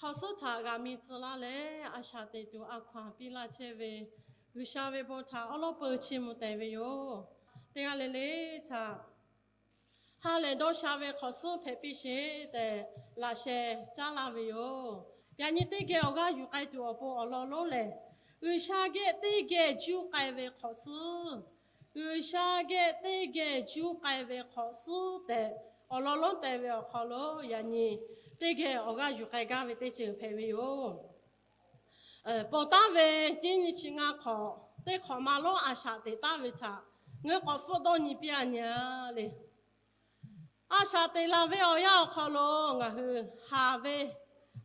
hk'awꞈ suhˉ htaꞈ g'a mi tcuh laˇ leh, a shaꞈ teꞈ tuˬ a hkaw-anˬ piˇ laˇ chehˇ ve G'uiˬsha ve bon htaꞈ awˉ lawˉ peu chiˇ mvuh tehꞈ ve yoˬ. Teˇ g'aˇ le le htaꞈ ha lehˬ dawˇ sha ve hk'awꞈ suhˉ hpehꞈ piˇ sheˍ tehꞈ laꞈ sheh caˉ laˇ ve yoˬ. Yaꞈ nyi teˇ geh awˬ g'aˇ yuˬ k'ai tuˬ awˬ pon awˬ lawn lonˉ lehˬ, G'uiˬsha geh teˇ geh juˇ k'ai ve hk'awꞈ suhˉ, G'uiˬsha geh teˇ geh juˇ k'ai ve hk'awꞈ suhˉ tehꞈ awˬ lawn lonˉ te ve awˬ hk'aw lo yaꞈ nyi teˇ geh awˬ g'aˇ yuˬ k'ai gaˇ ve teˇ ceuˬ hpehꞈ ve yoˬ. Ponˬ taˉ ve nyiˇ nyi chi ngaˇ hk'awꞈ teˇ hk'awꞈ ma lonˉ a shaꞈ teꞈ taˉ ve htaꞈ ngaˬ hui k'awꞈ hpfuhˆ dawˇ nyi piˇ-a nyi-a le. A shaꞈ teꞈ laˬ ve awˬ yanˇ awˬ hk'aw lo ngaˬ hui haˍ ve,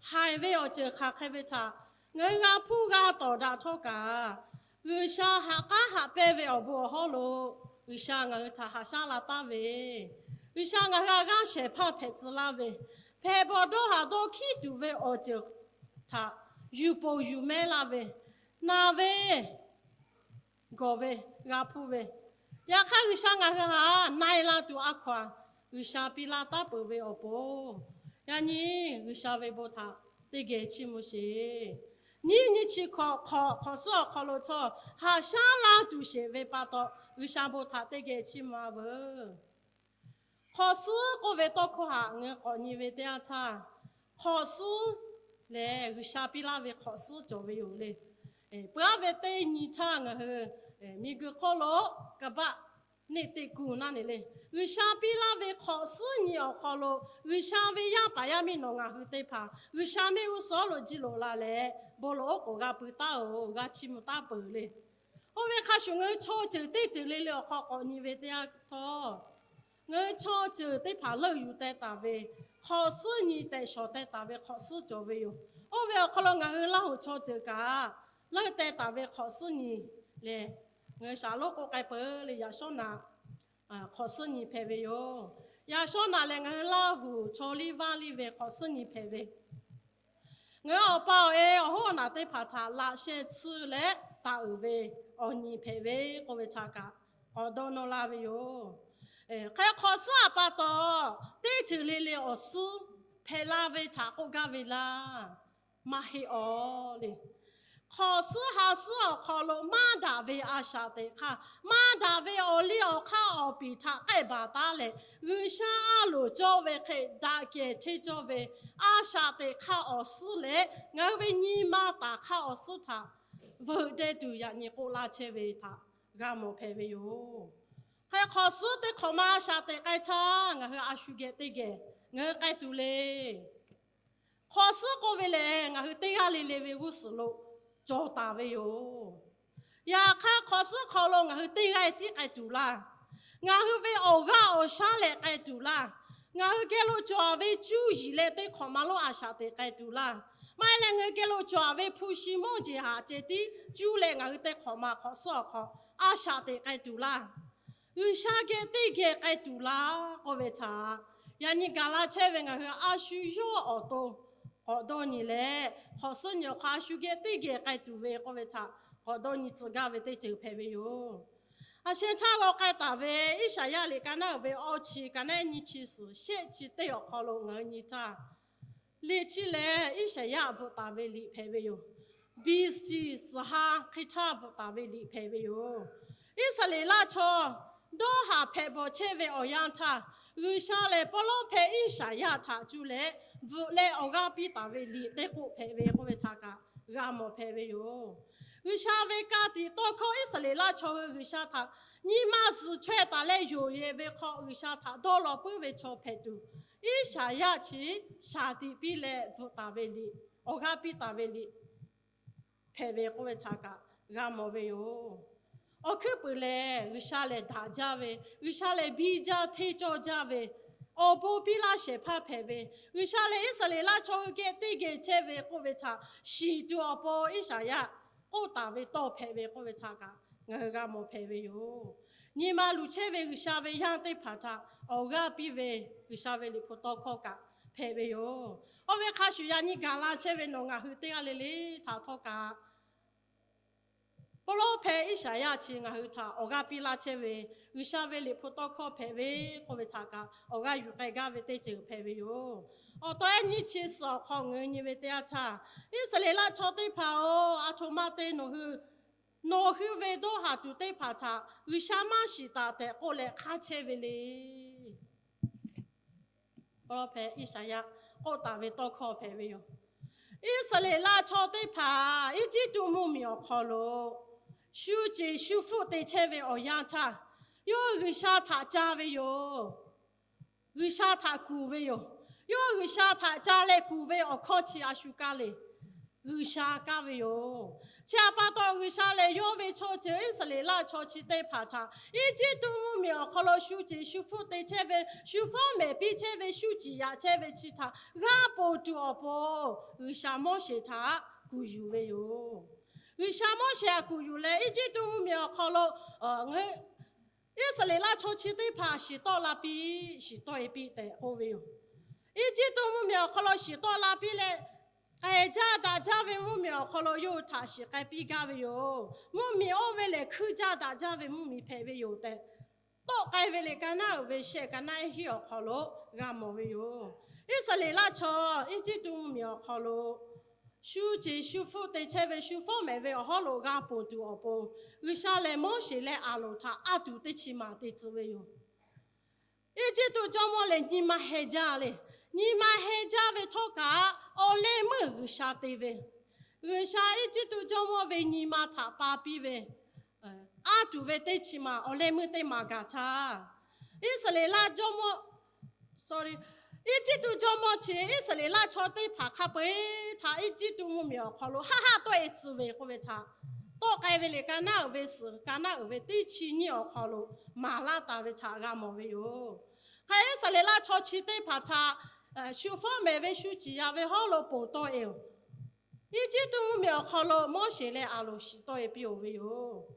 haiˬ ve awˬ ceuˬ hk'aˬ hk'e ve htaꞈ ngaˬ hui g'a hpuˇ g'a tawˍ daꞈ htawˇ kaꞈ, G'uiˬsha haꞈ k'aˉ haꞈ pehnˇ ve awˬ bon awˬ hawˉ lo G'uiˬsha ngaˬ hui htaꞈ haꞈ shaˉ la taˍ ve, G'uiˬsha ngaˬ hui a g'aˇ shehˍ hpaˇ hpehꞈ tcuh laˇ ve, hpehꞈ bawˬ dawˇ haˍ dawˇ hkiˉ tuˬ ve awˬ ceuˬ htaꞈ yuˬ ponˬ yuˬ mehˉ laˇ ve, naˬ ve gawˬ ve, g'a hpuˇ ve, yaꞈ hk'aˇ G'uiˬsha ngaˬ hui htaꞈ na-e la tuˬ a hkaw-anˬ G'uiˬsha piˇ laˇ taˉ peuˬ ve awˬ pon, yaꞈ nyi G'uiˬsha ve bon htaꞈ teˇ geh chiˇ mvuh sheˍ. Nyiˇ nyi chi hk'awꞈ hk'awꞈ hk'awꞈ suhˉ awˬ hk'aw lo htawˇ haꞈ shaˉ laˇ tuˬ sheˍ ve pa taw, G'uiˬsha bon htaꞈ teˇ geh chiˇ mvuh-a veuˬ. Hk'awꞈ suhˉ k'oˆ ve tawˇ hkawˇ htaꞈ ngaˬ hui k'awꞈ nyi ve teˇ yanˇ htaˇ, hk'awꞈ suhˉ lehˬ G'uiˬsha piˇ laˇ ve hk'awꞈ suhˉ cawˬ ve yoˬ le. Peuˬ-aˉ ve teˇ nyi htaˇ ngaˬ hui miˬguiˬ hk'oˆ lo ကမ္ဘာ့နေ့ teˇ kuˬ naˇ ne le, G'uiˬsha piˇ laˇ ve hk'awꞈ suhˉ nyi awˬ hk'aw lo G'uiˬsha ve yaˇ paˍ yaˇ miˇ nawˬ ngaˬ hui teˇ hpaˍ G'uiˬsha mehˆ g'uˇ suhˍ lo ji loꞈ la leh, bon loꞈ oˉ k'oˍ g'a pui taˉ-oˬ, g'a chiˇ mvuh taˉ peuˬ le. Oˇ ve hk'a shuˍ ngaˬ hui chaw ceuˬ teˇ ceuˬ le le awˬ hk'aw k'awꞈ nyi ve teˇ yanˇ htawˇ, ngaˬ hui chaw ceuˬ teˇ hpaˍ leuˆ yuˬ teh taˍ ve hk'awꞈ suhˉ nyi tehꞈ shawˍ teh taˍ ve hk'awꞈ suhˉ cawˬ ve yoˬ. Oˇ ve awˬ hk'aw lo ngaˬ hui Laˇhuˍ chaw ceuˬ kaꞈ leuˆ teh taˍ ve hk'awꞈ suhˉ nyi lehˬ, ngaˬ hui shaˍ lonˉ k'oˆ k'ai peuˬ le, yaꞈ shawˉ naꞈ hk'awꞈ suhˉ nyi hpehꞈ ve yoˬ. Yaꞈ shawˉ naꞈ lehˬ ngaˬ hui Laˇhuˍ chaw liˇ vaˇ liˇ ve hk'awꞈ suhˉ nyi hpehꞈ ve, ngaˬ hui awˬ pa awˬ e awˬ hoˉ awˬ naˬ teˇ hpaˍ htaꞈ laꞈ sheh tsuh leh taˍ uiˍ ve awˬ nyi hpehꞈ ve k'oˆ ve htaꞈ kaꞈ k'awꞈ dawˇ nawˇ laˇ ve yoˬ. Hk'e hk'awꞈ suhˉ a pa taw, teˇ ceuˬ le le awˬ suhˉ hpehꞈ la ve htaꞈ k'oˆ gaˇ ve laˇ, maˇ heˆ awˬ le. Hk'awꞈ suhˉ ha suhˉ awˬ hk'aw lo maˇ daꞈ ve a shaꞈ teꞈ hk'aˇ, maˇ daꞈ ve awˬ liˇ awˬ hk'aˇ awˬ piˍ htaꞈ k'ehˆ baˬ taˉ leh, G'uiˬsha a loˍ cawˇ ve hk'e daꞈ kehˬ hteˇ cawˇ ve a shaꞈ teꞈ hk'aˇ awˬ suhˉ leh ngaˬ hui ve nyi ma taˍ hk'aˇ awˬ suhˉ htaꞈ veuꞈ deh tuˬ yaꞈ nyi k'oˆ laˇ chehˇ ve htaꞈ g'a mawˬ hpehꞈ ve yoˬ. Hk'e hk'awꞈ suhˉ teˇ hk'awꞈ ma a shaꞈ teꞈ k'ai htaˇ ngaˬ hui a shu geh teˇ geh ngaˬ hui k'ai tuˬ le. Hk'awꞈ suhˉ k'oˆ ve lehˬ, ngaˬ hui teˇ g'aˇ le le ve g'uˇ suhˍ lo cawˬ taˍ ve yoˬ. Yaꞈ hk'aˇ hk'awꞈ suhˉ hk'aw lo ngaˬ hui teˇ g'aˇ tiˉ k'ai tuˬ laˇ. Ngaˬ hui ve awˬ g'aˇ awˬ shaˉ leh k'ai tuˬ laˇ. Ngaˬ hui geh lo cawˬ ve cuˇ yiˍ leh teˇ hk'awꞈ ma lonˉ a shaꞈ teꞈ k'ai tuˬ laˇ. Maˇ heˆ leh ngaˬ hui geh lo cawˬ ve hpu shi mawˇ jeˬ haꞈ ceh tiˉ cuˇ leh ngaˬ hui teˇ hk'awꞈ ma hk'awꞈ suhˉ awˬ hk'aw a shaꞈ teꞈ k'ai tuˬ laˇ. G'uiˬsha geh teˇ geh k'ai tuˬ laˇ k'oˆ ve htaꞈ yaꞈ nyi gaˬ la chehˇ ve ngaˬ hui a shu yawˇ awˬ to k'awꞈ dawˇ nyi leh, hk'awꞈ suhˉ nyi awˬ hk'aw a shu geh teˇ geh k'ai tuˬ ve k'oˆ ve htaꞈ k'awꞈ dawˇ nyi tcuh gaˇ ve teˇ ceuˬ hpehꞈ ve yoˬ. A sheh htaˇ g'aw k'ai taˍ ve Iˉsaˍyaˆ liꞈ ka naˉ uiˍ ve awˇ chi ka naˉ nyi chi suhˍ shehˆ chi teˇ awˬ hk'aw lo ngaˬ hui nyi htaˇ, liꞈ chi lehˬ Iˉsaˍyaˆ bvuhꞈ taˍ ve liꞈ hpehꞈ ve yoˬ. B C suhˍ ha hk'e htaˇ bvuhꞈ taˍ ve liꞈ hpehꞈ ve yoˬ. Iˉsaˍreˍlaˆ chaw dawˇ haˍ hpehꞈ bawˬ chehˇ ve awˬ yanˇ htaˇ, G'uiˬsha lehˬ pawˇ lawˉ hpehꞈ Iˉsaˍyaˆ htaꞈ cuˇ leh bvuhꞈ leh awˬ g'aˇ piˇ taˍ ve liꞈ teˇ k'oˆ hpehꞈ ve k'oˆ ve htaꞈ kaꞈ g'a mawˬ hpehꞈ ve yoˬ. G'uiˬsha ve ka tiꞈ tawˇ hkawˇ Iˉsaˍreˍlaˆ chaw hui G'uiˬsha htaꞈ nyi ma zuhˬ chaweh taˍ leh yonˍ yehˬ ve hk'aw G'uiˬsha htaꞈ dawˇ law puiˉ ve chaw hpehꞈ tuˬ, Iˉsaˍyaˆ chi shaˍ tiꞈ piˇ leh bvuhꞈ taˍ ve liꞈ, awˬ g'aˇ piˇ taˍ ve liꞈ hpehꞈ ve k'oˆ ve htaꞈ kaꞈ g'a mawˬ ve yoˬ. Awˬ hkuiˉ puiˍ lehˬ G'uiˬsha lehˬ daꞈ jaˇ ve, G'uiˬsha lehˬ biˇ jaˇ hteˇ cawˇ jaˇ ve, awˬ bon piˇ laˇ shehˍ hpaˇ hpehꞈ ve, G'uiˬsha lehˬ Iˉsaˍreˍlaˆ chaw hui geh teˇ geh chehˇ ve k'oˆ ve htaꞈ shiˍ tuˬ awˬ pon Iˉsaˍyaˆ k'oˆ taˍ ve tawˇ hpehꞈ ve k'oˆ ve htaꞈ kaꞈ ngaˬ hui g'a mawˬ hpehꞈ ve yoˬ. Nyi ma luˬ chehˇ ve G'uiˬsha ve yaˇ teˇ hpaˍ htaꞈ awˬ g'aˇ piˇ ve G'uiˬsha ve liꞈ hpu tawˇ hkawˇ kaꞈ hpehꞈ ve yoˬ. Oˇ ve hk'a shuˍ yaꞈ nyi gaˬ la chehˇ ve nawˬ ngaˬ hui teˇ g'aˇ le le htaꞈ htawˇ kaꞈ, pawˇ lawˉ hpehꞈ Iˉsaˍyaˆ chi ngaˬ hui htaꞈ awˬ g'aˇ piˇ laˇ chehˇ ve G'uiˬsha ve liꞈ hpu tawˇ hkawˇ hpehꞈ ve k'oˆ ve htaꞈ kaꞈ awˬ g'aˇ yuˬ k'ai gaˇ ve teˇ ceuˬ hpehꞈ ve yoˬ. awˬ taw ehˉ nyiˇ chi suhˍ awˬ hk'aw ngaˬ hui nyi ve teˇ yanˇ htaˇ, Iˉsaˍreˍlaˆ chaw teˇ hpaˍ-oˬ, aˬ htoꞈ ma te nawˬ hui, nawˬ hui ve dawˇ haˍ tuˬ teˇ hpaˍ htaꞈ G'uiˬsha maˇ shiˍ taˍ tehꞈ k'oˆ leh hk'aˇ chehˇ ve le. Iˉsaˍyaˆ k'oˆ taˍ ve tawˇ hkawˇ hpehꞈ ve yoˬ. Iˉsaˍreˍlaˆ chaw teˇ hpaˍ Eˇjiˇtuꞈ mvuhˇmiˬ awˬ hk'aw lo shu ceˬ shu hpfuhˆ te chehˇ ve awˬ yanˇ htaˇ, yawˇ G'uiˬsha htaꞈ ca ve yoˬ. G'uiˬsha htaꞈ kuˬ ve yoˬ. Yawˇ G'uiˬsha htaꞈ ca leh kuˬ ve awˬ hkawˇ chi a shu kaˇ le. G'uiˬsha kaˇ ve yoˬ. Chi htaꞈ pa taw, G'uiˬsha lehˬ yawˇ ve chaw ceuˬ Iˉsaˍreˍlaˆ chaw chi teˇ hpaˍ htaꞈ Eˇjiˇtuꞈ mvuhˇmiˬ awˬ hk'aw lo shu ceˬ shu hpfuhˆ te chehˇ ve, shu fawˉ mehˍ piˇ chehˇ ve, shu ciˍ yaꞈ chehˇ ve chi htaꞈ g'a ponˬ tuˬ awˬ pon, G'uiˬsha Moˉseˍ htaꞈ kuˬ yuˬ ve yoˬ. G'uiˬsha Moˉseˍ htaꞈ kuˬ yuˬ leh, Eˇjiˇtuꞈ mvuhˇmiˬ awˬ hk'aw lo Iˉsaˍreˍlaˆ chaw chi teˇ hpaˍ shiˍ tawˆ la piˇ, shiˍ tawˆ e piˇ tehꞈ k'oˆ ve yoˬ. Eˇjiˇtuꞈ mvuhˇmiˬ awˬ hk'aw lo shiˍ tawˆ la piˇ leh, k'ehˬ jaˇ daꞈ jaˇ ve mvuhˇmiˬ awˬ hk'aw lo yawˇ hui htaꞈ shiˍ k'ai piˇ gaˇ ve yoˬ. Mvuhˇmiˬ oˇ ve lehˬ hkuiˇ jaˇ daꞈ jaˇ ve mvuhˇmiˬ hpehꞈ ve yoˬ tehꞈ tawˆ k'ai ve le. Ka naˉ uiˍ ve shehˆ, ka naˉ ehˉ hiˉ awˬ hk'aw lo g'a mawˬ ve yoˬ. Iˉsaˍreˍlaˆ chaw Eˇjiˇtuꞈ mvuhˇmiˬ awˬ hk'aw lo shu ceˬ shu hpfuhˆ te chehˇ ve, shu fawˉ mehˍ ve awˬ hawˉ lo g'a ponˬ tuˬ awˬ pon, G'uiˬsha lehˬ Moˉseˍ leh Aˍronˍ htaꞈ a tuˬ teˇ chi maˬ te tcuh ve yoˬ. Eˇjiˇtuꞈ jawˇmawˇ lehˬ nyi ma heh jaˇ le. Nyi ma heh jaˇ ve htawˇ kaꞈ, awˬ leh meuˇ G'uiˬsha te ve. G'uiˬsha Eˇjiˇtuꞈ jawˇmawˇ ve nyi ma htaꞈ pa piˇ ve, a tuˬ ve teˇ chi maˬ awˬ leh meuˇ teˇ maˬ gaˬ htaˇ, Iˉsaˍreˍlaˆ jawˇmawˇ, sorry, Eˇjiˇtuꞈ jawˇmawˇ chi Iˉsaˍreˍlaˆ chaw teˇ hpaˍ hk'a peu-eˬ htaꞈ Eˇjiˇtuꞈ mvuhˇmiˬ awˬ hk'aw lo haˆ haˆ tawˆ e tcuh ve k'oˆ ve htaꞈ tawˆ k'ai ve le. Ka naˉ uiˍ ve suhˍ, ka naˉ uiˍ ve teˇ chi nyiˇ awˬ hk'aw lo maˍ laˇ taˍ ve htaꞈ g'a mawˬ ve yoˬ. Hk'e Iˉsaˍreˍlaˆ chaw chi teˇ hpaˍ htaꞈ shu fawˉ mehˍ ve shu ciˍ yaꞈ ve hawˉ lo ponˬ tawˆ e-oˬ. Eˇjiˇtuꞈ mvuhˇmiˬ awˬ hk'aw lo Moˉseˍ leh Aˍronˍ shiˍ tawˆ e piˇ-oˬ ve yoˬ.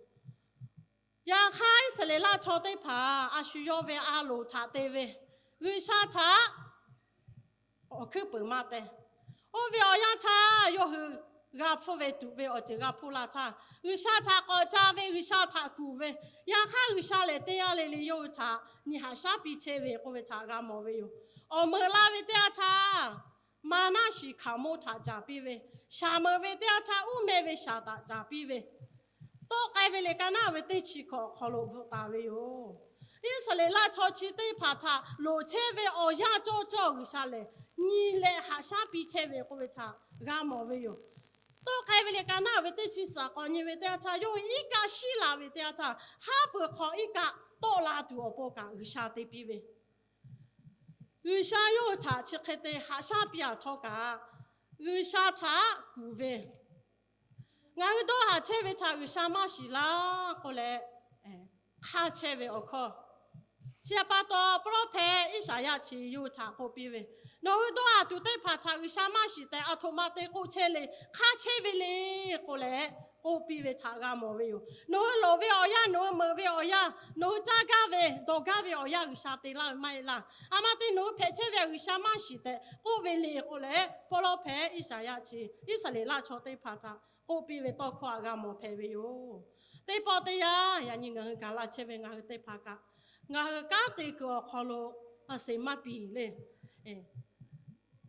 Yaꞈ hk'aˇ, Iˉsaˍreˍlaˆ chaw teˇ hpaˍ a shu yawˇ ve a loˍ htaꞈ te ve, G'uiˬsha htaꞈ awˬ hkuiˉ peuˬ maˇ te. Oˇ ve awˬ yanˇ htaˇ yawˇ hui g'a hpfuhˇ ve tuꞈ ve awˬ ceuˬ g'a hpuˇ la htaˇ, G'uiˬsha htaꞈ k'awꞈ ca ve, G'uiˬsha htaꞈ kuˬ ve, yaꞈ hk'aˇ G'uiˬsha lehˬ teˇ g'aˇ le le yawˇ hui htaꞈ nyi haꞈ shaˉ piˇ chehˇ ve k'oˆ ve htaꞈ g'a mawˬ ve yoˬ. Awˬ meuꞈ la ve teˇ yanˇ htaˇ, maˍnaˆ shiˍ hkaoˍmonˇ htaꞈ caˍ piˇ ve, shaˍ meuꞈ ve teˇ yanˇ htaˇ uˉ meh ve shaˍ htaꞈ caˍ piˇ ve, tawˆ k'ai ve le. Ka naˉ ve teˇ chi hkawꞈ awˬ hk'aw lo bvuhꞈ taˍ ve yoˬ. Iˉsaˍreˍlaˆ chaw chi teˇ hpaˍ htaꞈ loˍ chehˇ ve awˬ yanˇ cawˇ cawˇ G'uiˬsha lehˬ nyi leh haꞈ shaˉ piˇ chehˇ ve k'oˆ ve htaꞈ g'a mawˬ ve yoˬ. Tawˆ k'ai ve le. Ka naˉ ve teˇ chi suhˍ k'awꞈ nyi ve teˇ yanˇ htaˇ, yawˇ hui iˉ kaˆ shiˉ la ve teˇ yanˇ htaˇ, haˉ pui hk'aw iˉ kaˆ tawˆ la tuˬ awˬ pon kaꞈ G'uiˬsha te piˇ ve, G'uiˬsha yawˇ hui htaꞈ chi hk'e te haꞈ shaˉ piˇ-a htawˇ kaꞈ, G'uiˬsha htaꞈ kuˬ ve, ngaˬ hui dawˇ haˍ chehˇ ve htaꞈ G'uiˬsha maˇ shiˍ laˇ k'oˆ leh hk'aˇ chehˇ ve awˬ hkawˇ. Chi htaꞈ pa taw, pawˇ lawˇ hpehꞈ Iˉsaˍyaˆ chi yawˇ hui htaꞈ k'oˆ piˇ ve, nawˬ hui dawˇ haˍ tuˬ teˇ hpaˍ htaꞈ G'uiˬsha maˇ shiˍ tehꞈ aˬ htoꞈ ma te k'oˆ chehˇ le. Hk'aˇ chehˇ ve le k'oˆ leh k'oˆ piˇ ve htaꞈ g'a mawˬ ve yoˬ. Nawˬ hui loˍ ve awˬ yanˇ, nawˬ hui meuꞈ ve awˬ yanˇ, nawˬ hui caˇ gaˇ ve dawˬ gaˇ ve awˬ yanˇ G'uiˬsha te laˇ ve maˇ heˆ laˇ. A ma te nawˬ hui hpehꞈ chehˇ ve G'uiˬsha maˇ shiˍ tehꞈ k'oˆ ve le k'oˆ leh, pawˇ lawˇ hpehꞈ Iˉsaˍyaˆ chi Iˉsaˍreˍlaˆ chaw teˇ hpaˍ htaꞈ k'oˆ piˇ ve tawˇ hkawˇ htaꞈ g'a mawˬ hpehꞈ ve yoˬ. Teˇ pawˆ teˇ yanˇ, yaꞈ nyi ngaˬ hui gaˬ la chehˇ ve ngaˬ hui teˇ hpaˍ kaꞈ, ngaˬ hui kanˉ te kuiˬ awˬ hk'aw lo a seˍ maˇ piˍ le.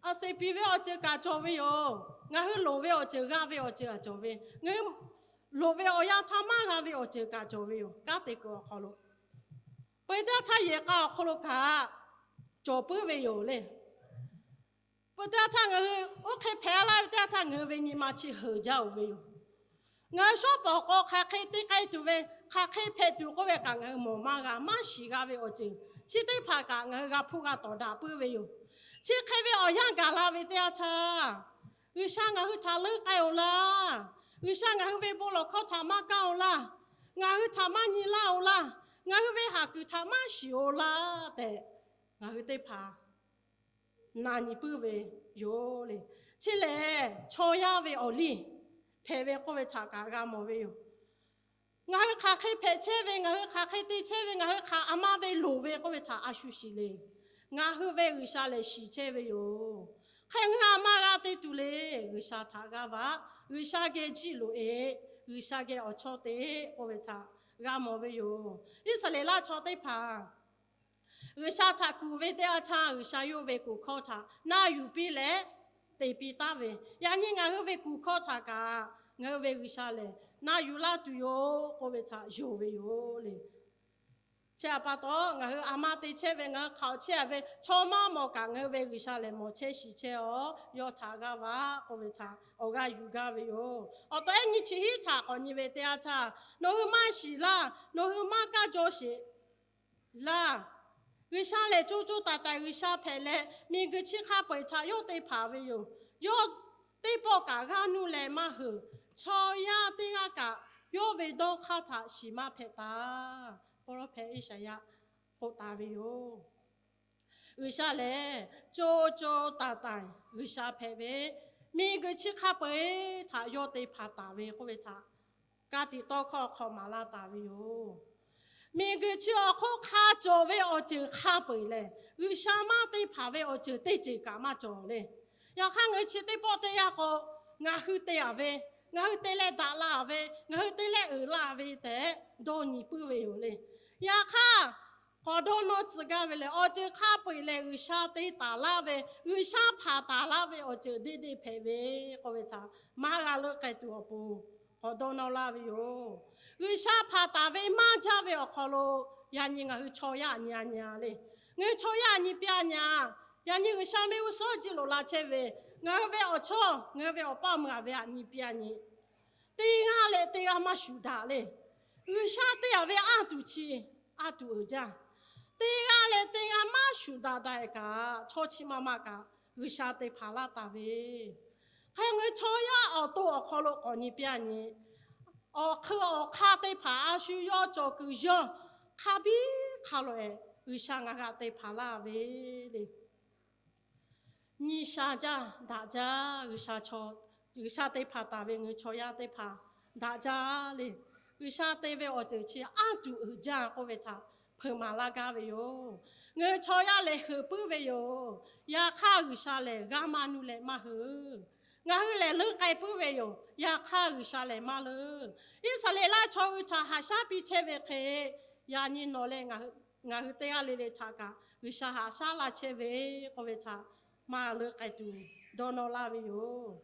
A seˍ piˍ ve awˬ ceuˬ kaꞈ cawˬ ve yoˬ. Ngaˬ hui loˍ ve awˬ ceuˬ, g'a ve awˬ ceuˬ kaꞈ cawˬ ve, ngaˬ hui loˍ ve awˬ yanˇ htaˇ maˇ g'a ve awˬ ceuˬ kaꞈ cawˬ ve yoˬ. Kanˉ te kuiˬ awˬ hk'aw lo peuˬ teˇ yanˇ htaˇ yehˬ k'a awˬ hk'aw lo kaꞈ cawˬ puiˉ ve yoˬ le. Peuˬ teˇ yanˇ htaˇ ngaˬ hui oˇ hk'e hpehꞈ laˇ ve teˇ yanˇ htaˇ ngaˬ hui ve nyi ma chi heuˬ jaˇ-oˬ ve yoˬ. Ngaˬ hui shawˉ pawˍ k'aw hk'aˬ hk'e te k'ai tuˬ ve, hk'aˬ hk'e hpehꞈ tuˬ k'oˆ ve kaꞈ ngaˬ hui mawˬ maˇ g'a, maˇ shiˍ g'a ve awˬ ceuˬ chi teˇ hpaˍ kaꞈ ngaˬ hui g'a hpuˇ g'a tawˍ daꞈ puiˉ ve yoˬ. Chi hk'e ve awˬ yanˇ gaˬ la ve teˇ yanˇ htaˇ, G'uiˬsha ngaˬ hui htaꞈ leuˉ k'ai-oˬ laˇ. G'uiˬsha ngaˬ hui ve bon lawˬ hkawˇ htaꞈ maˇ kaˇ-oˬ laˇ. Ngaˬ hui htaꞈ maˇ nyi laˇ-oˬ laˇ. Ngaˬ hui ve haˍ kuiˬ htaꞈ maˇ shiˍ-oˬ laˇ tehꞈ, ngaˬ hui teˇ hpaˍ na nyi puiˉ ve yoˬ le. Chi lehˬ chaw yaˇ ve awˬ liˇ hpehꞈ ve k'oˆ ve htaꞈ kaꞈ g'a mawˬ ve yoˬ. Ngaˬ hui hk'aˬ hk'e hpehꞈ chehˇ ve, ngaˬ hui hk'aˬ hk'e te chehˇ ve, ngaˬ hui hk'aˬ a ma ve loˍ ve k'oˆ ve htaꞈ a shu shiˍ le. Ngaˬ hui ve G'uiˬsha lehˬ shiˍ chehˇ ve yoˬ. Hk'e ngaˬ hui a ma g'a te tuˬ le. G'uiˬsha htaꞈ g'a vaꞈ, G'uiˬsha geh jiˆ loꞈ-e, G'uiˬsha geh awˬ chawˇ te k'oˆ ve htaꞈ g'a mawˬ ve yoˬ. Iˉsaˍreˍlaˆ chaw teˇ hpaˍ G'uiˬsha htaꞈ kuˬ ve teˇ yanˇ htaˇ, G'uiˬsha yawˇ ve kuˬ hkawˇ htaꞈ na yuˬ piˇ leh te piˇ taˍ ve, yaꞈ nyi ngaˬ hui ve kuˬ hkawˇ htaꞈ kaꞈ ngaˬ hui ve G'uiˬsha lehˬ na yuˬ laˇ tuˬ yoˬ k'oˆ ve htaꞈ yonˍ ve yoˬ le. Chi htaꞈ pa taw, ngaˬ hui a ma te chehˇ ve, ngaˬ hui hk'aoˍ chehˇ ve chaw maˇ mawˬ kaꞈ, ngaˬ hui ve G'uiˬsha lehˬ mawˬ chehˇ shiˍ chehˇ-aˬ, yawˇ htaꞈ g'aˇ va k'oˆ ve htaꞈ awˬ g'aˇ yuˬ gaˇ ve yoˬ. Awˬ taw ehˉ nyi chi hiˉ htaꞈ k'awꞈ nyi ve teˇ yanˇ htaˇ, nawˬ hui maˇ shiˍ laˇ, nawˬ hui maˇ kaˇ jaw sheˍ laˇ. G'uiˬsha lehˬ co co taiˍ taiˍ G'uiˬsha hpehꞈ leh, miˬguiˬ chi hk'a peu-eˬ htaꞈ yawˇ te hpanˍ ve yoˬ. Yawˇ teˇ pawˆ kaꞈ g'aˇ nuˇ leh maˇ heunˍ. Chaw yaˇ teˇ g'aˇ kaꞈ yawˇ ve dawˇ hk'aˇ htaꞈ shiˍ maˇ hpehꞈ taˍ. Pawˇ lawˇ hpehꞈ Iˉsaˍyaˆ k'oˆ taˍ ve yoˬ. G'uiˬsha lehˬ co co taiˍ taiˍ G'uiˬsha hpehꞈ ve, miˬguiˬ chi hk'a peu-eˬ htaꞈ yawˇ te hpanˍ taˍ ve k'oˆ ve htaꞈ ka tiꞈ tawˇ hkawˇ hk'aw maˍ laˇ taˍ ve yoˬ. Miˬguiˬ chi awˬ hk'oˆ hk'a cawˬ ve awˬ ceuˬ hk'a peu-eˬ lehˬ, G'uiˬsha maˇ te hpanˍ ve awˬ ceuˬ teˇ ceuˬ kaꞈ maˇ cawˬ le. Yaꞈ hk'aˇ ngaˬ hui chi teˇ pawˆ teˇ yanˇ k'o, ngaˬ hui te-a ve, ngaˬ hui te leh daꞈ la ve, ngaˬ hui te leh uiˍ la ve tehꞈ dawˇ nyi puiˉ ve yoˬ le. Yaꞈ hk'aˇ, k'awꞈ dawˇ nawˇ tcuh gaˇ ve lehˬ, awˬ ceuˬ hk'a peu-eˬ lehˬ G'uiˬsha te taˍ laˇ ve, G'uiˬsha hpanˍ taˍ laˇ ve awˬ ceuˬ deˇ deˇ hpehꞈ ve k'oˆ ve htaꞈ maˇ g'a leuˆ k'ai tuˬ awˬ pon k'awꞈ dawˇ nawˇ laˇ ve yoˬ. G'uiˬsha hpanˍ taˍ ve maˇ jaˇ ve awˬ hk'aw lo, yaꞈ nyi ngaˬ hui chaw yaˇ nyi-a nyi-a le. Ngaˬ hui chaw yaˇ nyi piˇ-a nyi-a. Yaꞈ nyi G'uiˬsha mehˆ g'uˇ suhˉ jiˇ loꞈ la chehˇ ve, ngaˬ hui ve awˬ chawˇ, ngaˬ hui ve awˬ paˇ meuˇ-a ve htaꞈ nyi piˇ-a nyi. Teˇ g'aˇ leh teˇ g'aˇ maˇ shuˍ daꞈ le. G'uiˬsha te-a ve anˇ tuˬ chi, anˇ tuˬ uiˍ jaˇ. Teˇ g'aˇ leh teˇ g'aˇ maˇ shuˍ daꞈ daꞈ-e kaꞈ, chaw chi ma ma kaꞈ G'uiˬsha te hpanˍ laˇ taˍ ve, hk'e ngaˬ hui chaw yaˇ awˬ to awˬ hk'aw lo k'awꞈ nyi piˇ-a nyi. Awˬ hk'eun awˬ hk'aˇ teˇ hpaˍ a shu yawˇ cawˬ kuiˬ yawˇ hk'a biˇ hk'a loꞈ-e, G'uiˬsha ngaˬ hui htaꞈ te hpanˍ laˇ ve le. Nyi sha jaˇ daꞈ jaˇ, G'uiˬsha te hpanˍ taˍ ve ngaˬ hui chaw yaˇ teˇ hpaˍ daꞈ jaˇ le. G'uiˬsha te ve awˬ ceuˬ chi anˇ tuˬ uiˍ jaˇ k'oˆ ve htaꞈ hpeuꞈ maˍ laˇ gaˇ ve yoˬ. Ngaˬ hui chaw yaˇ lehˬ heuˬ puiˉ ve yoˬ. Yaꞈ hk'aˇ G'uiˬsha lehˬ g'aˇ maˇ nuˇ leh maˇ heuˬ. Ngaˬ hui lehˬ leuˆ k'ai puiˉ ve yoˬ. Yaꞈ hk'aˇ G'uiˬsha lehˬ maˇ leuˆ. Iˉsaˍreˍlaˆ chaw hui htaꞈ haꞈ shaˉ piˇ chehˇ ve hk'e, yaꞈ nyi nawˬ leh ngaˬ hui teˇ g'aˇ le le htaꞈ kaꞈ G'uiˬsha haꞈ shaˉ laˇ chehˇ ve k'oˆ ve htaꞈ maˇ leuˆ k'ai tuˬ dawˇ nawˇ laˇ ve yoˬ.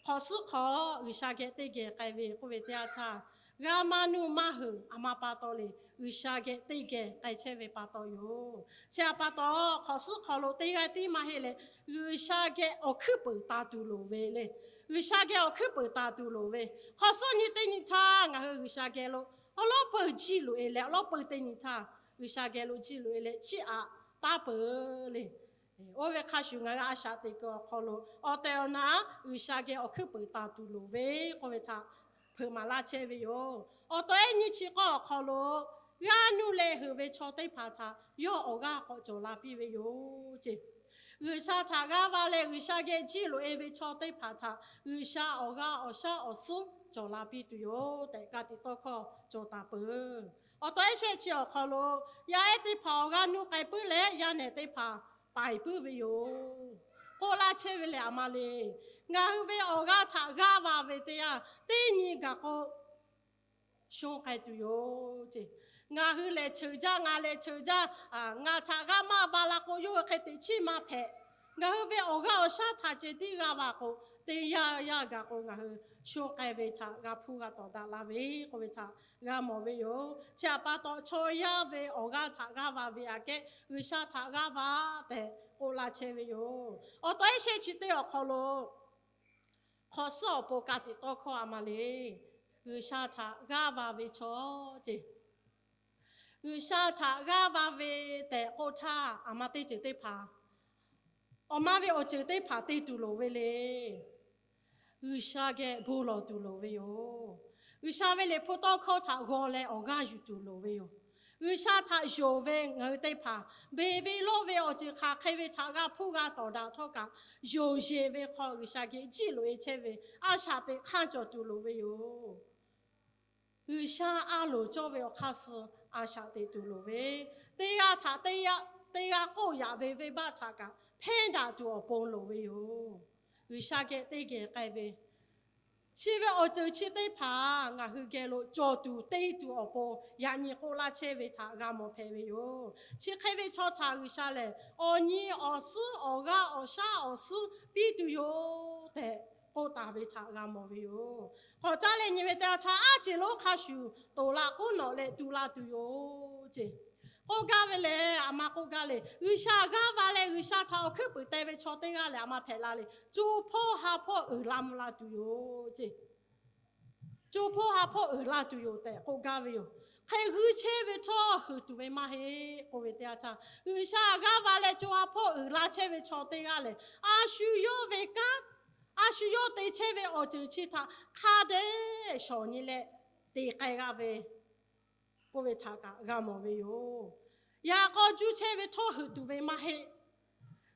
Hk'awꞈ suhˉ hk'aw G'uiˬsha geh teˇ geh k'ai ve k'oˆ ve teˇ yanˇ htaˇ, g'aˇ maˇ nuˇ maˇ heuˬ a ma pa taw le, G'uiˬsha geh teˇ geh k'ai chehˇ ve pa taw yoˬ. Chi htaꞈ pa taw, hk'awꞈ suhˉ hk'aw lo teˇ g'aˇ tiˉ maˇ heˆ leh, G'uiˬsha geh awˬ hkuiˉ peuˍ taˍ tuˬ loˍ ve le. G'uiˬsha geh awˬ hkuiˉ peuˍ taˍ tuˬ loˍ ve, hk'awꞈ suhˉ nyi teˇ nyi htaˇ ngaˬ hui G'uiˬsha geh lo awˬ lawˉ peu jiˇ loꞈ-e leh, awˬ lawˉ peu teˇ nyi htaˇ G'uiˬsha geh lo jiˇ loꞈ-e leh chiˇ aꞈ taˉ peuˬ le. Oˇ ve hk'a shuˍ ngaˬ hui a shaꞈ teꞈ kuiˬ awˬ hk'aw lo awˬ tehˬ awˬ na G'uiˬsha geh awˬ hkuiˉ peuˍ taˍ tuˬ loˍ ve k'oˆ ve htaꞈ hpeuꞈ maˍ laˇ chehˇ ve yoˬ. Awˬ taw ehˉ nyi chi k'awˇ awˬ hk'aw lo g'aˇ nuˇ leh heuˬ ve chaw teˇ hpaˍ htaꞈ yawˇ awˬ g'aˇ k'awꞈ cawˬ la piˇ ve yoˬ ce. G'uiˬsha htaꞈ g'aˇ va leh G'uiˬsha geh jiˇ loꞈ-e ve chaw teˇ hpaˍ htaꞈ G'uiˬsha awˬ g'aˇ awˬ shaˉ awˬ suhˉ cawˬ la piˇ tuˬ yoˬ tehꞈ ka tiꞈ tawˇ hkawˇ cawˬ taˍ peuˬ. Awˬ taw ehˉ shehˆ chi awˬ hk'aw lo yaˇ ehˉ teˇ hpaˍ awˬ g'aˇ nuˇ k'ai puiˉ leh, yaˇ nehˬ teˇ hpaˍ paiˍ puiˉ ve yoˬ k'oˆ laˇ chehˇ ve lehˬ, a ma le. Ngaˬ hui ve awˬ g'aˇ htaꞈ g'aˇ va ve teˇ yanˇ, teˇ nyi gaˬ k'o shonˇ k'ai tuˬ yoˬ ce. Ngaˬ hui lehˬ cheuˬ jaˇ, ngaˬ lehˬ cheuˬ jaˇ, ngaˬ htaꞈ g'aˇ maˇ va la k'o, yawˇ hui hk'e teꞈ chiˇ maˇ hpehꞈ. Ngaˬ hui ve awˬ g'aˇ awˬ shaˉ htaꞈ ceh tiˉ g'aˇ va k'o, teˇ yanˇ yanˇ gaˬ k'o ngaˬ hui shonˇ k'ai ve htaꞈ g'a hpuˇ g'a tawˍ daꞈ la ve k'oˆ ve htaꞈ g'a mawˬ ve yoˬ. Chi htaꞈ pa taw, chaw yaˇ ve awˬ g'aˇ htaꞈ g'aˇ va ve aꞈ kehˉ G'uiˬsha htaꞈ g'aˇ va tehꞈ k'oˆ laˇ chehˇ ve yoˬ. Awˬ taw ehˉ shehˆ chi teˇ awˬ hk'aw lo hk'awꞈ suhˉ awˬ pon ka tiꞈ tawˇ hkawˇ a ma le. G'uiˬsha htaꞈ g'aˇ va ve chaw ce. G'uiˬsha htaꞈ g'aˇ va ve tehꞈ k'oˆ htaˇ, a ma teˇ ceuˬ teˇ hpaˍ, awˬ ma ve awˬ ceuˬ teˇ hpaˍ te tuˬ loˍ ve le. G'uiˬsha geh bon lawˬ tuˬ loˍ ve yoˬ. G'uiˬsha ve liꞈ hpu tawˇ hkawˇ htaꞈ g'aw leh awˬ g'aˇ yuˬ tuˬ loˍ ve yoˬ. G'uiˬsha htaꞈ yonˍ ve ngaˬ hui teˇ hpaˍ, beˬ ve lawˇ ve awˬ ceuˬ hk'aˬ hk'e ve htaꞈ g'a hpuˇ g'a tawˍ daꞈ htawˇ kaꞈ, yonˍ yeˬ ve hk'aw G'uiˬsha geh jiˇ loꞈ-e chehˇ ve a shaꞈ teꞈ hk'anˇ cawˬ tuˬ loˍ ve yoˬ. G'uiˬsha a loˍ cawˇ ve awˬ hk'aˇ suh a shaꞈ teꞈ tuˬ loˍ ve, teˇ g'aˇ htaꞈ teˇ g'aˇ k'oˆ yaꞈ ve venˇbaˆ htaꞈ kaꞈ hpehˇ daꞈ tuˬ awˬ pon loˍ ve yoˬ. G'uiˬsha geh teˇ geh k'ai ve Chi ve awˬ ceuˬ chi teˇ hpaˍ ngaˬ hui geh lo cawˬ tuˬ te tuˬ awˬ pon yaꞈ nyi k'oˆ laˇ chehˇ ve htaꞈ g'a mawˬ hpehꞈ ve yoˬ. Chi hk'e ve chaw htaꞈ G'uiˬsha lehˬ, awˬ nyi awˬ suhˉ awˬ g'aˇ awˬ shaˉ awˬ suhˉ piˇ tuˬ yoˬ tehꞈ k'oˆ taˍ ve htaꞈ g'a mawˬ ve yoˬ. K'awꞈ caˉ leh nyi ve teˇ yanˇ htaˇ, aˉ ceˬ lonˉ hk'a shuˍ toꞈ la k'uˉ nawꞈ leh tu la tuˬ yoˬ ceˇ. K'oˆ gaˇ ve lehˬ, a ma k'oˆ gaˇ le, G'uiˬsha g'aˇ va leh G'uiˬsha htaꞈ awˬ hkuiˉ puiˍ te ve chaw teˇ g'aˇ lehˬ, a ma hpehꞈ la le, co hpawˇ ha hpawˇ uiˍ la mvuh la tuˬ yoˬ ceˇ. Co hpawˇ ha hpawˇ uiˍ la tuˬ yoˬ tehꞈ k'oˆ gaˇ ve yoˬ. Hk'e g'uiˇ chehˇ ve htawˇ huiˍ tuˬ ve maˇ heˆ k'oˆ ve teˇ yanˇ htaˇ, G'uiˬsha g'aˇ va leh co ha hpawˇ uiˍ la chehˇ ve chaw teˇ g'aˇ lehˬ, a shu yawˇ ve kanˉ, a shu yawˇ te chehˇ ve awˬ ceuˬ chi htaꞈ hk'a dehꞈ shawˍ nyi leh te k'ai g'a ve k'oˆ ve htaꞈ kaꞈ g'a mawˬ ve yoˬ. Yaꞈ k'aw juˇ chehˇ ve htawˇ huiˍ tuˬ ve maˇ heˆ.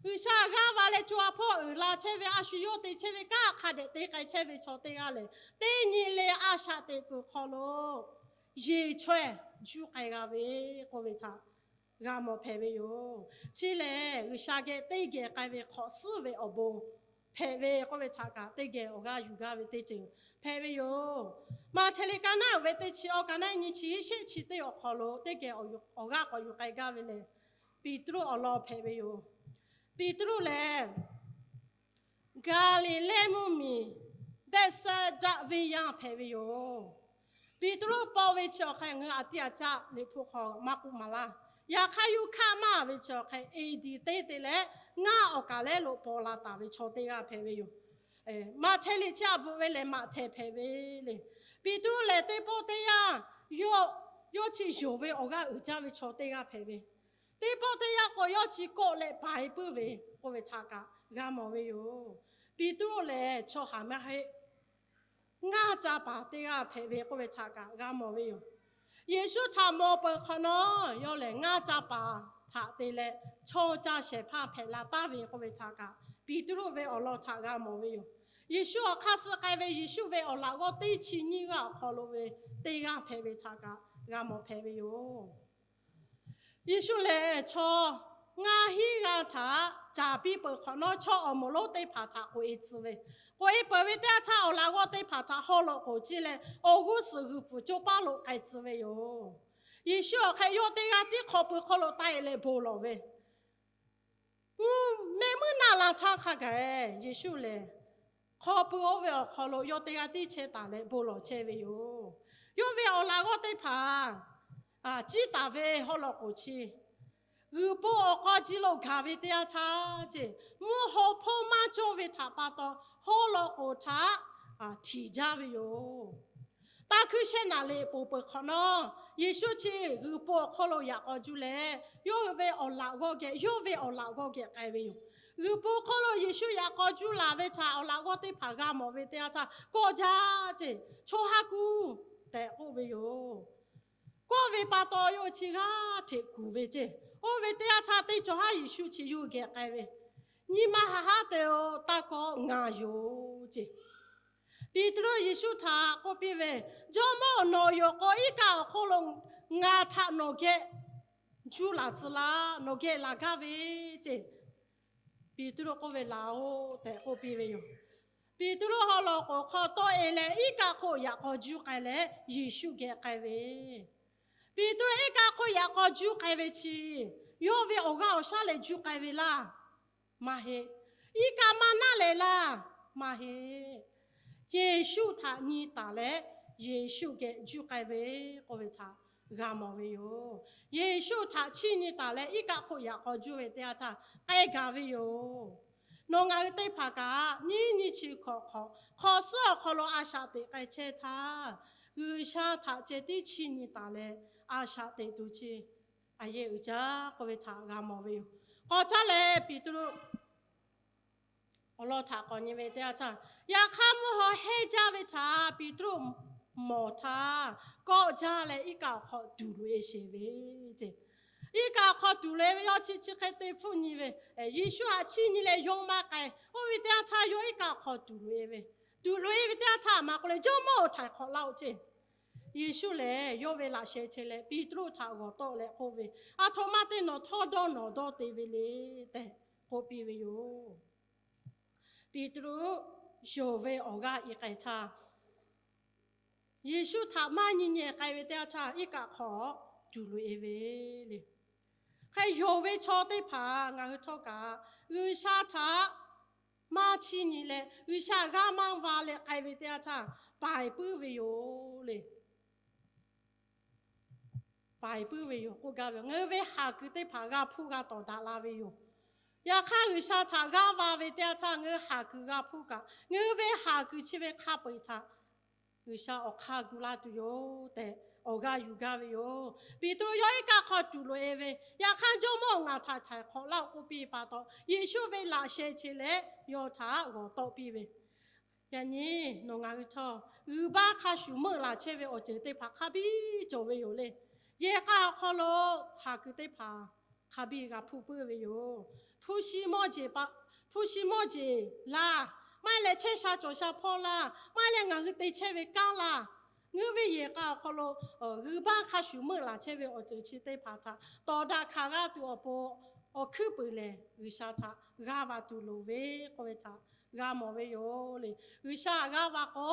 G'uiˬsha g'aˇ va leh co ha hpawˇ uiˍ la chehˇ ve, a shu yawˇ te chehˇ ve kanˉ hk'a dehꞈ te k'ai chehˇ ve chaw teˇ g'aˇ lehˬ, teˇ nyi leh a shaꞈ teꞈ kuiˬ hk'aw lo yeˬ chaweh juˇ k'ai g'a ve k'oˆ ve htaꞈ g'a mawˬ hpehꞈ ve yoˬ. Chi lehˬ, G'uiˬsha geh teˇ geh k'ai ve hk'awꞈ suhˉ ve awˬ bon hpehꞈ ve k'oˆ ve htaꞈ kaꞈ teˇ geh awˬ g'aˇ yuˬ gaˇ ve teˇ ceuˬ hpehꞈ ve yoˬ. Maꞈhtehˍ liꞈ ka naˉ uiˍ ve teˇ chi awˬ, ka naˉ nyi chi shehˆ chi teˇ awˬ hk'aw lo teˇ geh awˬ g'aˇ k'awꞈ yuˬ k'ai gaˇ ve lehˬ, Peˍtruˆ awˬ lawn hpehꞈ ve yoˬ. Peˍtruˆ lehˬ, Gaˍliˍlehˇ mvuhˇmiˬ Behˇsehˇdaˆ venˇ yaˇ hpehꞈ ve yoˬ. Peˍtruˆ paw ve chi awˬ hk'e ngaˬ hui a tiˇ a caˆ liꞈ hpu hk'aw maˇ k'oˆ maˍ laˇ. Yaꞈ hk'aˇ, yawˇ hkaˆ maˇ ve chi awˬ hk'e A D teˇ te leh ngaˇ awˬ kaˍ lehˉ lo paw la taˍ ve chaw teˇ g'aˇ hpehꞈ ve yoˬ. Maꞈhtehˍ liꞈ chi a bvuhꞈ ve lehˬ, Maꞈhtehˍ hpehꞈ ve le. Peˍtruˆ lehˬ, teˇ pawˆ teˇ yanˇ yawˇ, yawˇ chi yonˍ ve awˬ g'aˇ uiˍ jaˇ ve chaw teˇ g'aˇ hpehꞈ ve, teˇ pawˆ teˇ yanˇ k'o, yawˇ chi kawˆ leh paiˍ puiˉ ve k'oˆ ve htaꞈ kaꞈ g'a mawˬ ve yoˬ. Peˍtruˆ lehˬ, chaw haˍ maˇ heˆ. Ngaˇ ca paˍ teˇ g'aˇ hpehꞈ ve k'oˆ ve htaꞈ kaꞈ g'a mawˬ ve yoˬ. Yeˍsuˆ htaꞈ mawˬ peuˬ hk'awꞈ nawˉ, yawˇ lehˬ ngaˇ ca paˍ htaꞈ te leh chaw ca shehˍ hpaˇ hpehꞈ la taˍ ve k'oˆ ve htaꞈ kaꞈ Peˍtruˆ ve awˬ lawn htaꞈ g'a mawˬ ve yoˬ. Yeˍsuˆ awˬ hk'aˇ suh k'ai ve Yeˍsuˆ ve awˬ laꞈ g'awˇ teˇ chi nyiˇ g'aˇ awˬ hk'aw lo ve teˇ g'aˇ hpehꞈ ve htaꞈ kaꞈ g'a mawˬ hpehꞈ ve yoˬ. Yeˍsuˆ lehˬ, chaw ngaˇ hinˉ g'aˇ htaꞈ caˍ piˇ peuˬ hk'awꞈ nawˉ, chaw awˬ moˍ lonˉ teˇ hpaˍ htaꞈ k'oꞈ e tcuh ve, k'oꞈ e peuˬ ve teˇ yanˇ htaˇ, awˬ laꞈ g'awˇ teˇ hpaˍ htaꞈ haw lawꞈ k'oˍ ciˇ leh, awˬ g'uˇ suhˍ g'uiˬ pfuhˍ coˇ paˉ lo k'ai tcuh ve yoˬ. Yeˍsuˆ awˬ hk'e yawˇ teˇ g'aˇ tiˉ hk'aw pui hk'aw lo taˆ e leh bon lawˬ ve, mvuhˇ mehˆ meuˇ naˆ la htaˇ hk'a gaˬ, Yeˍsuˆ lehˬ hk'aw pui oˇ ve awˬ hk'aw lo yawˇ teˇ g'aˇ tiˉ chehˇ taˍ leh bon lawˬ chehˇ ve yoˬ. Yawˇ ve awˬ laꞈ g'awˇ teˇ hpaˍ ciˇ taˍ ve haw lawꞈ k'oˍ chi g'uiˬ po awˬ k'aw ji lo gaˬ ve teˇ yanˇ htaˇ ceˇ, mvuhˇ haw hpawˇ maˇ cawˇ ve htaꞈ pa taw, haw lawꞈ k'oˍ htaꞈ htiˍ jaˇ ve yoˬ. Tanˇ hkuinˇ shehˆ naˍ riˍ ponˬ peuˬ hk'awꞈ nawˉ, Yeˍsuˆ chi g'uiˬ po awˬ hk'aw lo yaꞈ k'aw juˇ leh, yawˇ hui ve awˬ laꞈ g'awˇ geh, yawˇ ve awˬ laꞈ g'awˇ geh k'ai ve yoˬ. G'uiˬ po hk'aw lo Yeˍsuˆ yaꞈ k'aw juˇ laˬ ve htaꞈ awˬ laꞈ g'awˇ teˇ hpaˍ g'a mawˬ ve teˇ yanˇ htaˇ, kawˆ jaˇ ceˇ, chaw ha kuˬ tehꞈ k'oˆ ve yoˬ. Kawˆ ve pa taw, yawˇ chi g'aˇ hteꞈ kuˬ ve ceˇ. Oˇ ve teˇ yanˇ htaˇ, teˇ cawˬ haˉ Yeˍsuˆ chi yawˇ hui geh k'ai ve, Nyi ma haꞈ haˉ te-o, taˇ kawˆ, ngaˬ yoˬ ceˇ. Peˍtruˆ Yeˍsuˆ htaꞈ k'oˆ piˇ ve, Jawˇmawˇ-oˬ, nawˬ yoˬ k'o, iˉ kaˆ awˬ hk'oˆ lo ngaˬ htaꞈ nawˬ geh juˇ laˬ tcuh laˇ, nawˬ geh laˬ gaˇ ve ceˇ. Peˍtruˆ k'oˆ ve, Laˬ-oꞈ tehꞈ k'oˆ piˇ ve yoˬ. Peˍtruˆ haw lawꞈ k'oˍ hk'aw tawˆ e leh, iˉ kaˆ hk'oˆ yaꞈ k'aw juˇ k'ai leh Yeˍsuˆ geh k'ai ve. Peˍtruˆ iˉ kaˆ hk'oˆ yaꞈ k'aw juˇ k'ai ve chi, yawˇ ve awˬ g'aˇ awˬ shaˉ leh juˇ k'ai ve laˇ? Maˇ heˆ. Iˉ kaˆ maˇ naˉ leh laˇ? Maˇ heˆ. Yeˍsuˆ htaꞈ nyi taˍ leh Yeˍsuˆ geh juˇ k'ai ve k'oˆ ve htaꞈ g'a mawˬ ve yoˬ. Yeˍsuˆ htaꞈ chiˇ nyi taˍ leh iˉ kaˆ hk'oˆ yaꞈ k'aw juˇ ve teˇ yanˇ htaˇ k'ai gaˬ ve yoˬ. Nawˬ ngaˬ hui teˇ hpaˍ kaꞈ nyiˇ nyi chi hkawꞈ hk'awꞈ, hk'awꞈ suhˉ awˬ hk'aw lo a shaꞈ teꞈ k'ai chehˇ htaˇ, G'uiˬsha htaꞈ ceh tiˉ chiˇ nyi taˍ leh a shaꞈ teꞈ tuˬ chi a yehˬ uiˍ jaˇ k'oˆ ve htaꞈ g'a mawˬ ve yoˬ. K'awꞈ caˉ leh Peˍtruˆ awˬ lawn htaꞈ k'awꞈ nyi ve teˇ yanˇ htaˇ, yaꞈ hk'aˇ mvuhˇ haw hehnˇ jaˇ ve htaꞈ Peˍtruˆ mawˬ htaˇ, kawˆ jaˇ leh iˉ kaˆ awˬ hk'aw tuˬ loꞈ e sheˍ ve ceˇ. Iˉ kaˆ awˬ hk'aw tuˬ loꞈ e ve yawˇ chi chi hk'e te hpfuhˆ nyi ve, Yeˍsuˆ htaꞈ chiˇ nyi leh yawˇ maˇ k'ai. Oˇ ve teˇ yanˇ htaˇ yawˇ iˉ kaˆ awˬ hk'aw tuˬ loꞈ e ve, tuˬ loꞈ e ve teˇ yanˇ htaˇ a ma k'oˆ leh, Jawˇmawˇ-oˬ, htaiˍ hk'awꞈ laˇ-oˆ ceˇ. Yeˍsuˆ lehˬ yawˇ ve laꞈ sheh chehˇ leh Peˍtruˆ htaꞈ g'awˬ tawˆ leh k'oˆ ve, Aˬ htoꞈ ma te nawˬ htawˇ dawˇ nawˬ dawˇ te ve le tehꞈ k'oˆ piˇ ve yoˬ. Peˍtruˆ yonˍ ve awˬ g'aˇ iˉ k'ai htaˇ, Yeˍsuˆ htaꞈ maˇ nyi nyehˬ k'ai ve teˇ yanˇ htaˇ, iˉ kaˆ hk'aw tuˬ loꞈ-e ve le. Hk'e yonˍ ve chaw teˇ hpaˍ ngaˬ hui htawˇ kaꞈ G'uiˬsha htaꞈ maˇ chiˇ nyi leh, G'uiˬsha g'aˇ maˇ va leh k'ai ve teˇ yanˇ htaˇ, paiˍ puiˉ ve yoˬ le. Paiˍ puiˉ ve yoˬ k'oˆ gaˇ ve, ngaˬ hui ve haˍ kuiˬ teˇ hpaˍ g'a hpuˇ g'a tawˍ daꞈ la ve yoˬ. Yaꞈ hk'aˇ, G'uiˬsha htaꞈ g'aˇ va ve teˇ yanˇ htaˇ, ngaˬ hui haˍ kuiˬ g'a hpuˇ kaꞈ, ngaˬ hui ve haˍ kuiˬ chi ve hk'a peu-eˬ htaꞈ G'uiˬsha awˬ hk'aˇ gu laˇ tuˬ yoˬ tehꞈ awˬ g'aˇ yuˬ gaˇ ve yoˬ. Peˍtruˆ yawˇ iˉ kaˆ hk'aw tuˬ loꞈ-e ve, yaꞈ hk'aˇ Jawˇmawˇ-oˬ, ngaˬ htaꞈ htaiˍ hk'awꞈ laˇ-oˆ k'oˆ piˇ pa taw, Yeˍsuˆ ve laꞈ sheh chi leh yawˇ htaꞈ g'awˬ tawˆ piˇ ve. Yaꞈ nyi nawˬ ngaˬ hui htawˇ, g'uiˬ baˇ hk'a shuˍ meuˆ laˬ chehˇ ve awˬ ceuˬ teˇ hpaˍ hk'a biˇ cawˬ ve yoˬ le. Yehˬ k'a awˬ hk'aw lo haˍ kuiˬ teˇ hpaˍ hk'a biˇ g'a hpuˇ puiˉ ve yoˬ. Hpu shi mawˇ jeˬ pa, hpu shi mawˇ jeˬ laˇ, maˇ heˆ leh chehˇ sha cawˬ sha hpawˇ laˇ, maˇ heˆ leh ngaˬ hui te chehˇ ve kanˉ laˇ, ngaˬ hui ve yehˬ k'a awˬ hk'aw lo g'uiˬ baˇ hk'a shuˍ meuˆ laˬ chehˇ ve awˬ ceuˬ chi teˇ hpaˍ htaꞈ tawˍ daꞈ hkanˍ g'a tuˬ awˬ pon, awˬ hkuiˉ puiˍ lehˬ G'uiˬsha htaꞈ g'aˇ va tuˬ loˍ ve k'oˆ ve htaꞈ g'a mawˬ ve yoˬ le. G'uiˬsha g'aˇ va k'o,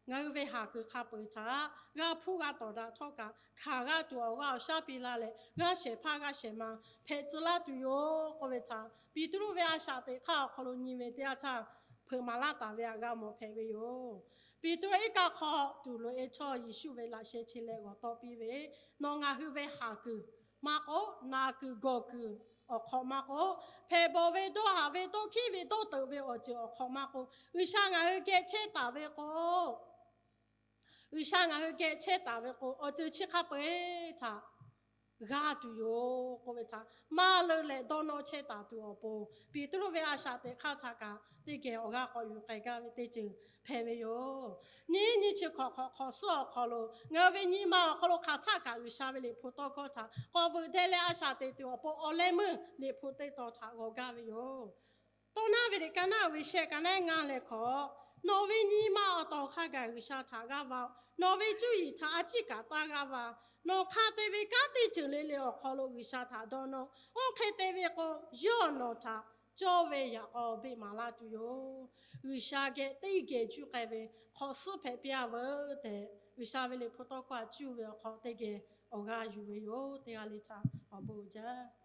ngaˬ hui ve haˍ kuiˬ hk'a peu-eˬ htaꞈ g'a hpuˇ g'a tawˍ daꞈ htawˇ kaꞈ, hkanˍ g'a tuˬ awˬ g'aˇ awˬ shaˉ piˇ laˇ leh, g'aˇ shehˍ hpaˇ g'aˇ shehˍ ma hpehꞈ tcuh laˇ tuˬ yoˬ k'oˆ ve htaꞈ Peˍtruˆ ve a shaꞈ teꞈ hk'aˇ awˬ hk'aw lo nyi ve teˇ yanˇ htaˇ, hpeuꞈ maˍ laˇ taˍ ve htaꞈ g'a mawˬ hpehꞈ ve yoˬ. Peˍtruˆ iˉ kaˆ hk'aw tuˬ loꞈ-e htawˇ, Yeˍsuˆ ve laꞈ sheh chi leh g'awˬ tawˆ piˇ ve, nawˬ ngaˬ hui ve haˍ kuiˬ maˇ k'oˆ, naˬ kuiˬ gawˬ kuiˬ awˬ hk'awꞈ maˇ k'oˆ, hpehꞈ bawˬ ve, dawˇ haˍ ve, dawˇ hkiˉ ve, dawˇ teuꞈ ve awˬ ceuˬ awˬ hk'awꞈ maˇ k'oˆ, G'uiˬsha ngaˬ hui geh chehˇ taˍ ve k'o, G'uiˬsha ngaˬ hui geh chehˇ taˍ ve k'o, awˬ ceuˬ chi hk'a peu-eˬ htaꞈ g'a tuˬ yoˬ k'oˆ ve htaꞈ maˇ leuˆ leh dawˇ nawˇ chehˇ taˍ tuˬ awˬ pon, Peˍtruˆ ve a shaꞈ teꞈ hk'aˇ htaꞈ kaꞈ teˇ geh awˬ g'aˇ k'awꞈ yuˬ k'ai gaˇ ve teˇ ceuˬ hpehꞈ ve yoˬ. Nyiˇ nyiˇ chi hk'awꞈ hk'awꞈ hk'awꞈ suhˉ awˬ hk'aw lo ngaˬ hui ve nyi ma awˬ hk'aw lo hk'aˬ htaˆ kaꞈ G'uiˬsha ve liꞈ hpu tawˇ hkawˇ htaꞈ k'awꞈ veuꞈ deh leh a shaꞈ teꞈ tuˬ awˬ pon, awˬ leh meuˇ liꞈ hpu teˇ tawn htaꞈ g'awˬ gaˇ ve yoˬ. Tawˇ naˇ ve liꞈ ka naˉ ve shehˆ ka naˉ ngaˇ leh hkawꞈ, nawˬ ve nyi ma awˬ tawˍ hk'a gaˬ G'uiˬsha htaꞈ g'aˇ va-oˬ. Nawˬ ve cuˇ yiˍ htaꞈ a ciˉ kaꞈ taˇ g'aˇ va. Nawˬ hk'a te ve kanˉ teˇ ceuˬ le le awˬ hk'aw lo G'uiˬsha htaꞈ dawˇ nawˇ. Oˇ hk'e te ve k'o, yawˇ nawˬ htaꞈ cawˇ ve yaꞈ k'aw beˆ maˍ laˇ tuˬ yoˬ. G'uiˬsha geh teˇ geh juˇ k'ai ve hk'awꞈ suhˉ hpehꞈ piˇ-a veuˬ tehꞈ, G'uiˬsha ve liꞈ hpu tawˇ hkawˇ htaꞈ cuˇ ve awˬ hk'aw teˇ geh awˬ g'aˇ yuˬ ve yoˬ. Teˇ g'aˇ le htaꞈ awˬ bon uiˍ jaˇ.